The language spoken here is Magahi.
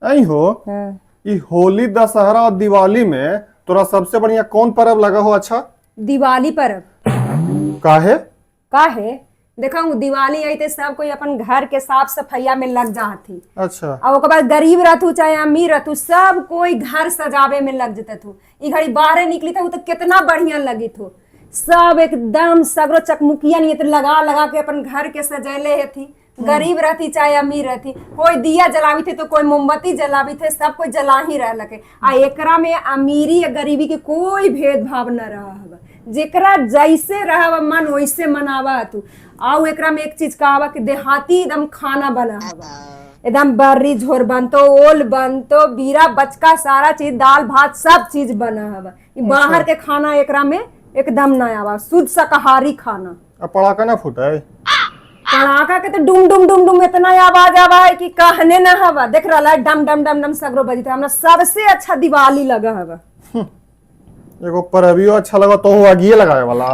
आई हो। हाँ। ई होली, दशहरा और दिवाली में तोरा सबसे बढ़िया कौन पर्व लगा हो? अच्छा। दिवाली पर्व। काहे? काहे? देखा हूँ, दिवाली आई ते सब कोई अपन घर के साफ सफाइया में लग जाती। और ओकर बाद गरीब रहतू चाहे अमीर रहतू, सब कोई घर सजावे में लग जते थू। ई घड़ी बाहरे निकली था तो कितना बढ़िया लगी थो, सब एकदम सगरो चकमुकिया नियत लगा लगा के अपन घर के सजैले हथी। गरीब रहती चाहे अमीर रहती, कोई दिया जलावी थे तो कोई मोमबत्ती जलावी थे, सब कोई जला ही रह लगे। आ एकरा में अमीरी या गरीबी के कोई भेदभाव न रहा हवा। जेकरा जैसे रहा मन वैसे मनावा तू। आउ एकरा में एक चीज का हवा कि देहाती एकदम खाना बना हवा, एकदम बर्री झोर बनतो, ओल बनतो, बीरा बचका सारा चीज, दाल भात सब चीज बना हवा। ई बाहर के खाना एकरा में एकदम ना आवा, शुद्ध शाकाहारी खाना। अब पड़ाका ना फूटे? पड़ाका के तो डुम डुम डुम डुम इतना आवाज आवा है कि कहने ना हवा। देख रहा है, डम डम डम डम सगरो बजित है। हमरा सबसे अच्छा दिवाली लगा हवा। एगो परबियो अच्छा लगा तो वो आगिए लगाए वाला।